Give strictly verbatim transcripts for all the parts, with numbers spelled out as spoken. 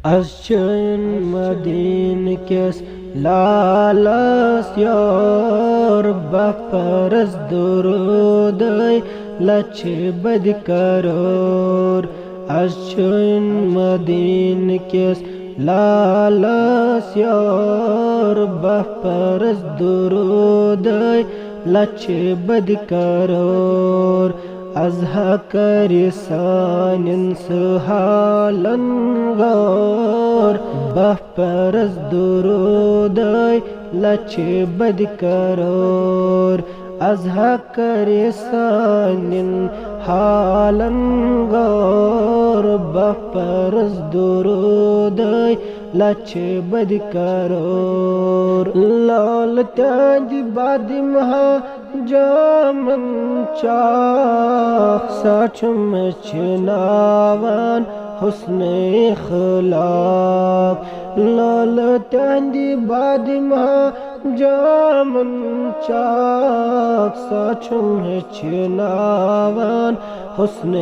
از چھُ یُن مدینہٕ کِس لالس یور، بہہ پرس درودے لچھِ بدِ کرور۔ از چھُ یُن مدینہٕ کِس لالس یور، بہہ پرس درودے لچھِ بدِ کرور۔ از ہا کرِ سانٮ۪ن سُہ حالن غور، بہہ پرس درودے لچھِ بدِ کرور۔ از ہا کرِ سانٮ۪ن حالن غور، بہہ پرس درودے لچھِ بدِ کرور۔ لال تہنٛدِ بدِ مہا جامن چاکھ، سۄ چھُم ہیٚچھناوان حسن اخلاق۔ لال تہنٛدِ بدِ مہا جامن چاکھ، سۄ چھُم ہیٚچھناوان حسن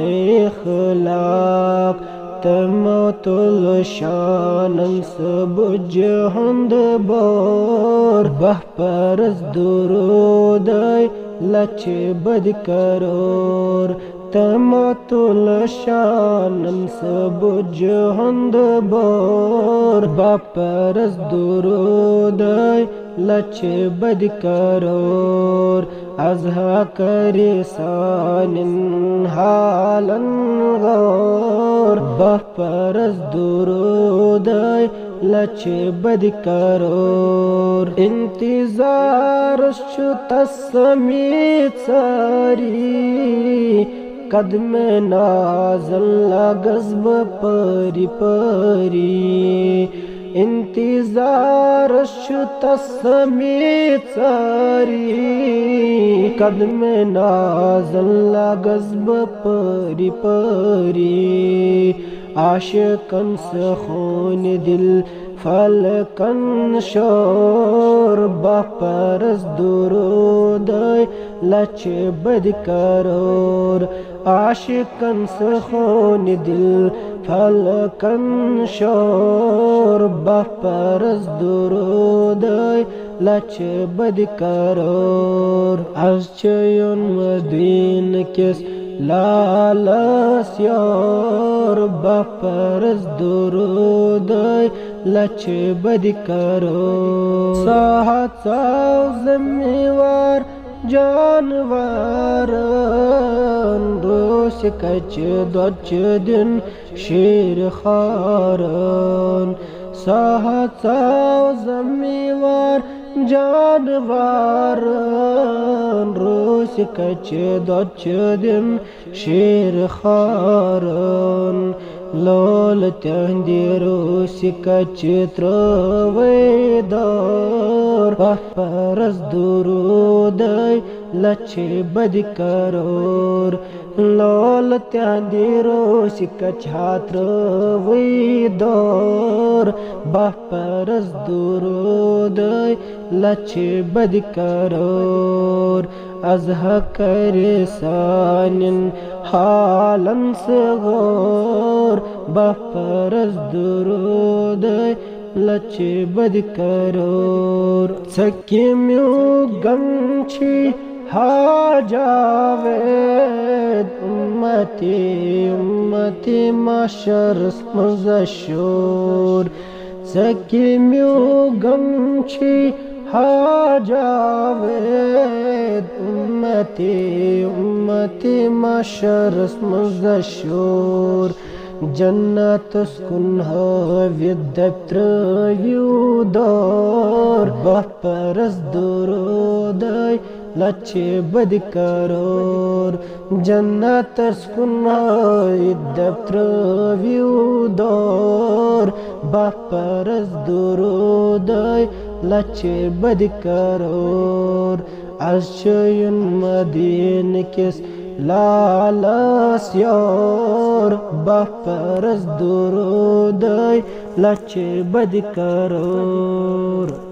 اخلاق۔ تِمو تُل شانن سُہ بُجہِ ہُنٛد بور، بہہ پرس درودے لچھِ بدِ کرور۔ تِمو تُل شانن سُہ بُجہِ ہُنٛد بور، بہہ پرس درودے لچھِ بدِ کرور۔ از ہا کرِ سانٮ۪ن حالن غور، بہہ پرس درودے لچھِ بدِ کرور۔ انتظارس چھُ تس سمیٖژ سٲری، قدمِ نازن لگس بہٕ پٲری پٲری۔ انتظارس چھُ تس سمیٖژ سٲری، قدمِ نازن لگس بہٕ پٲری پٲری۔ عاشقن سُہ خوٗنہِ دِل فلکن شور، بہہ پرس درودے لچھِ بدِ کرور۔ عاشقن سُہ خوٗنہِ دِل فلکن شور، بہہ پرس درودے لچھِ بدِ کرور۔ از چھُ یُن مدینہٕ کِس لالس یور، بہہ پرس درودے لچھِ بدِ کرور۔ سُہ ہا ژاو ذمہٕ وار جانورن، روسہِ کچہِ دۄدچہِ دِن شیر خارن۔ سُہ ہا ژاو ذمہٕ وار جانورن، روسہِ کچہِ دۄدچہِ دِن شیر خارن۔ لول تہنٛدِ روسہِ کچہِ ترٲوے دور، بہہ پرس درودے لچھِ بدِ کرور۔ لول تہنٛدِ روسہِ کچہِ ہا ترٲوے دور، بہہ پرس درودے لچھِ بدِ کرور۔ از ہا کرِ سانٮ۪ن حالن سُہ غور، بہہ پرس درودے لچھِ بدِ کرور۔ ژےٚ کمیُک غم چھی ہا جاوید، اُمتی اُمتی محشرس منٛز شور۔ ژےٚ کمیُک غم چھی ہا جاوید، اُمتی اُمتی محشرس منٛز شور۔ جنتس کُن ہٲوِتھ دپہِ ترٲوِو دور، بہہ پرس درودے لچھِ بدِ کرور۔ جنتس کُن ہٲوِتھ دپہِ ترٲوِو دور، بہہ پرس درودے لچھِ بدِ کرور۔ از چھُ یُن مدینہٕ کِس لالس یور، بہہ پرس درودے لچھِ بدِ کرور۔